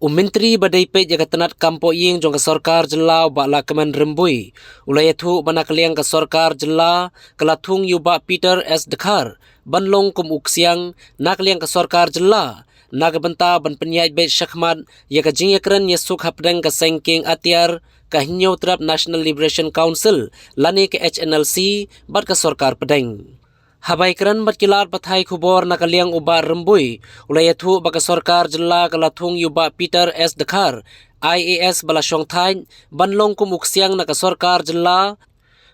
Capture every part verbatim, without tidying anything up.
U Myntri ba dei peit ïa ka tnat kam poh ïing jong ka sorkar jylla u Bah Lahkmen Rymbui u la ïathuh ba na ka liang ka sorkar jylla ka la thung ïa u Bah Peter S Dkhar ban long kum u ksiang na ka liang ka sorkar jylla na ka bynta ban pynïaid beit shakhmat ïa ka jingïakren ïasuk hapdeng ka seng kieng atiar ka Hynñiewtrep National Liberation Council lane ka H N L C bad ka sorkar pdeng. Haba ïakren bad ki lad pathai khubor na ka liang u Bah Rymbui u la ïathuh ba ka sorkar jylla ka la thung ïa u Bah Peter S Dkhar, I A S ba la shong thait, ban long kum u ksiang na ka sorkar jylla,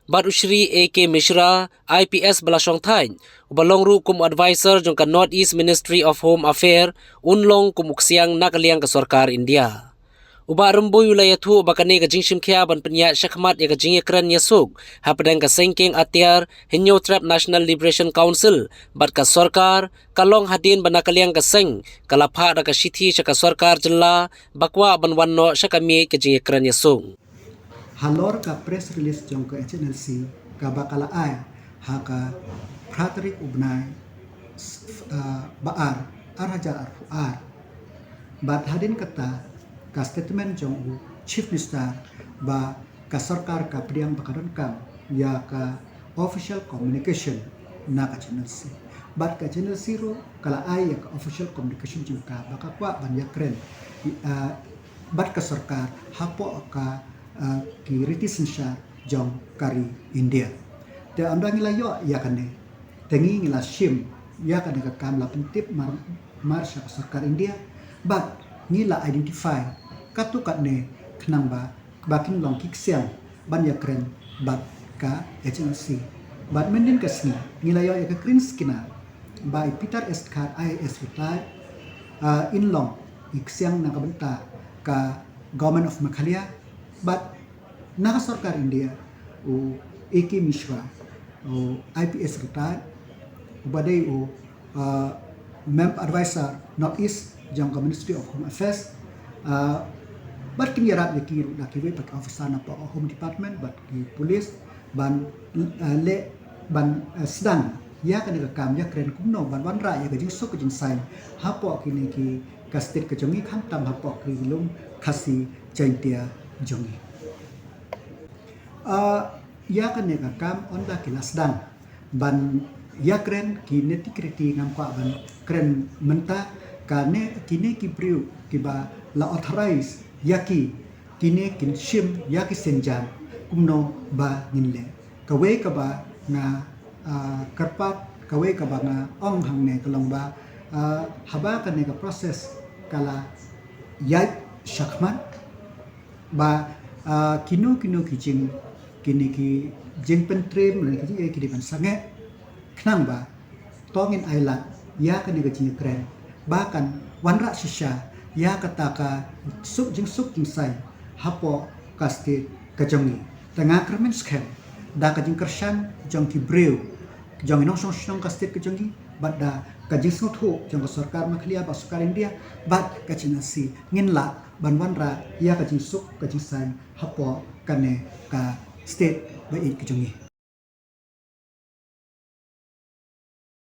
bad u Shri A K Mishra, I P S ba la shong thait, uba long ruh kum u advisor jong ka North East Ministry of Home Affairs, un long kum u ksiang na ka liang ka sorkar India. U Bah Rymbui u la ïathuh ba kane ka jingshim khia ban pynïaid shakhmat ïa ka jingïakren ïasuk hapdeng ka seng kieng atiar Hynñiewtrep National Liberation Council bad ka sorkar ka long hadien ba na ka liang ka seng ka la phah da ka shithi sha ka sorkar jylla ba kwah ban wan noh sha ka miej ka jingïakren ïasuk. Halor ka press release jong ka H N L C kaba ka la ai ha ka phra tarik u bnai, ah, ba ar, ar hajar arphew ar. Bad hadien kata ka statement jong u Chief Minister ba ka sorkar ka pdiang ba ka donkam ïa ka official communication na ka H N L C. Bad ka H N L C ruh ka la ai ïa ka official communication jong ka ba ka kwah ban ïakren, ah, bad ka sorkar hapoh ka, ah, ki riti synshar jong ka ri India. Te ynda ngi la ïoh ïa kane, te ngi ngi la shim ïa kane ka kam la pyntip mar, mar sha ka sorkar India. Bad ngi la identify katto katne khnang ba ba kin long ki ksiang ban ïakren bad ka H N L C. Bad mynhynnin ka sngi ngi la ïoh ïa ka kren skina ba i Peter S Dkhar I A S retired, ah, in long i ksiang na ka bynta ka Government of Meghalaya. Bad na ka sorkar India u A K Mishra, u I P S retired, uba dei u, ah, Mem Advisor North East jong ka Ministry of Home Affairs, ah, bad kin ïarap ïa ki ruh da kiwei pat ki officer na ka Home Department bad ki police ban, ah, leh ban, ah, sdang ïa kane ka kam ïakren kumno ban wanrah ïa ka jingsuk ka jingsaiñ hapoh kine ki ka state ka jong ngi khamtam hapoh ki lum Khasi Jaiñtia jong ngi. Ah, ïa kane ka kam ynda ki la sdang ban ïakren ki nitty gritty ngam kwah ban kren mynta, kane kine ki briew kiba la authorize ïa ki, kine kin shim ïa ki sienjam kumno ba ngin leh. Kawei kaba nga, ah, kyrpad, kawei kaba nga ong hangne ka long ba, ah, haba kane ka process ka la ïaid shakhmat, ba, ah, kino kino ki jing, kine ki jingpyntriem lane ki jingeh ki dei ban sangeh, khnang ba to ngin ailad ïa kane ka jingïakren ba kan wanrah shisha ïa kata ka suk jingsuk jingsaiñ hapoh ka state ka jong ngi. Te nga kyrmen skhem da ka jingkyrshan jong ki briew jong ki nongshong shnong ka state ka jong ngi bad da ka jingsngewthuh jong ka sorkar Meghalaya bad sorkar India bad ka H N L C ngin lah ban wanrah ïa ka jingsuk ka jingsaiñ hapoh kane ka state ba ïeit ka jong ngi.